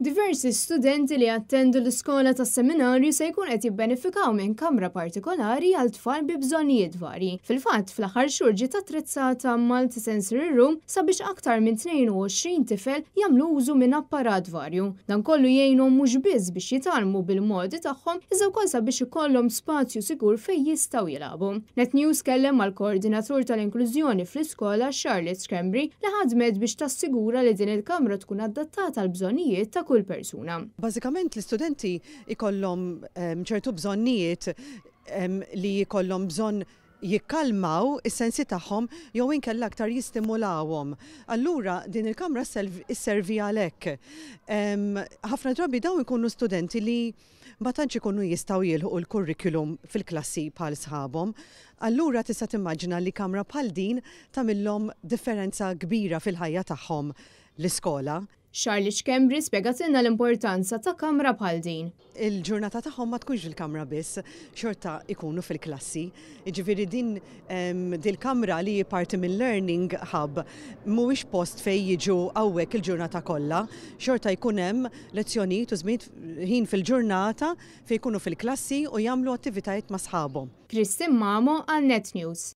Diversi studenti li jattendu l-iskola tas-seminarju se jkun qed jibbenefikaw minn kamra partikolari għal tfal bi bżonnijiet varji. Fil-fatt, fl-aħħar xhur ġiet attrezzata multisensory room sabiex aktar minn 22 tifel jagħmlu użu minn apparat varju. Dan kollu jgħinhom mhux biss biex jitgħallmu bil-modi tagħhom, iżda wkoll sabiex ikollhom spazju sigur fejn jistgħu jilagħbu. Net News kellem mal-koordinatur tal-inklużjoni fl-iskola, Charlotte Schembri, li ħadmet biex tassigura li din il-kamra tkun adattata għall-bżonnijiet ta' kull persuna. Bażikament l-istudenti jkollhom ċertu bżonnijiet li jkollhom bżonn jikkalmaw is-sensi tagħhom jew inkella aktar jistimulawhom. Allura din il-kamra sservi għalhekk. Ħafna drabi dawn ikunu studenti li ma tantx ikunu jistgħu jilħqu l-kurrikulum fil-klassi bħal sħabhom. Allura tista' timmaġina li kamra bħal din tagħmilhom differenza kbira fil-ħajja tagħhom l-iskola. Charlie Schembri spjegatilna l-importanza ta' kamra bħal din. Il-ġurnata tagħhom ma tkunx fil-kamra biss, xorta ikunu fil-klassi. Jiġifieri din dil-kamra li hi parti mill-Learning Hub mhuwiex post fejn jiġu hawnhekk il-ġurnata kollha, xorta jkun hemm lezzjonijiet u żmien ħin fil-ġurnata fejn jkunu fil-klassi u jagħmlu attivitajiet ma' sħabhom. Christine Mamo għal Net News.